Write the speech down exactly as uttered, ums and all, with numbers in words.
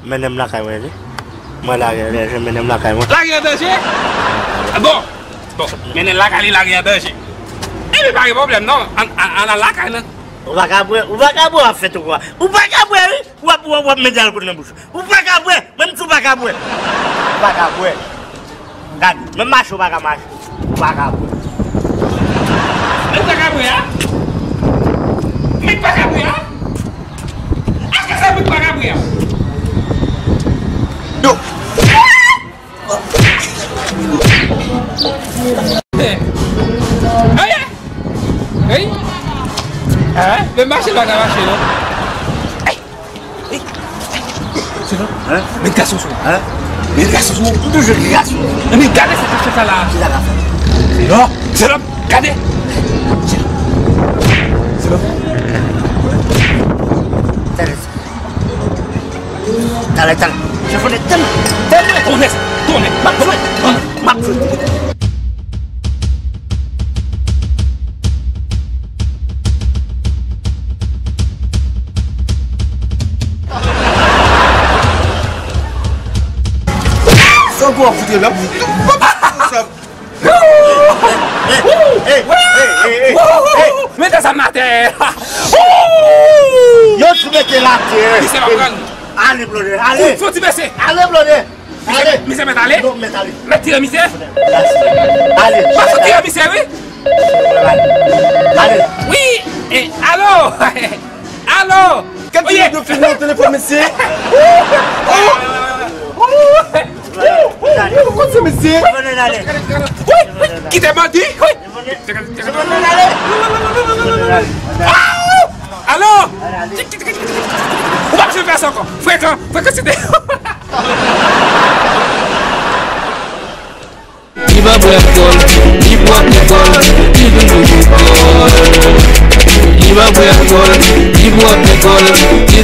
Mennen m lakay mwen, wi. Mwen lage, mennen m lakay mwen. Lage an danje? Bon, bon, mennen l lakay li, lage an danje. Epi pa gen pwoblèm non, ann, ann, ann al lakay nan. Ou pa ka bwè, ou pa ka bwè, w ap fè tou kwa. Ou pa ka bwè, wi. W ap, w ap, w ap mete alkòl nan bouch ou. Ou pa ka bwè, menm si w pa ka bwè. Ou pa ka bwè. Gad, menm mache w pa ka mache. Ou pa ka bwè. Menm pa ka bwè a? Menm pa ka bwè a? Aske sa menm pa ka bwè a? Yo. Aye! Hey! Hein? Men mache pa ka mache non. Hey! Hey! Hey! Hein? Men gason sou. Hein? Men gason sou. Toujou gason. Men gade sa kachèt sa la. Ki sa ka fè? Se lò. Se lò. Gade. Se lò. Se lò. Talè, talè. Chèfone, tann, tann. Tonnè, tonnè. M ap jwe, m ap jwe. Sa w ap fout la? Hey, hey, hey, hey, hey, hey, hey. Mete sa m atè. Yo tou mete l atè. Misye pa pran. Ale, blòdè, ale. Fò ti bese. Ale, blòdè. Ale. Misye mèt ale. Non, mèt ale. Mèt tire misye. Ale. Pa fò tire misye, wi. Ale. Wi. E, alo. Alo. Gad ti nèg yo filme nan telefòn, mesye. Kote se, mesye? Wi, wi, kite bandi, wi. Alo! Ou pa bezwen fè sa ankò. Frekan, frekan se te. Li pa bwè alkòl, li bwè alkòl, li vin bwè alkòl. Li pa bwè alkòl, li bwè alkòl, li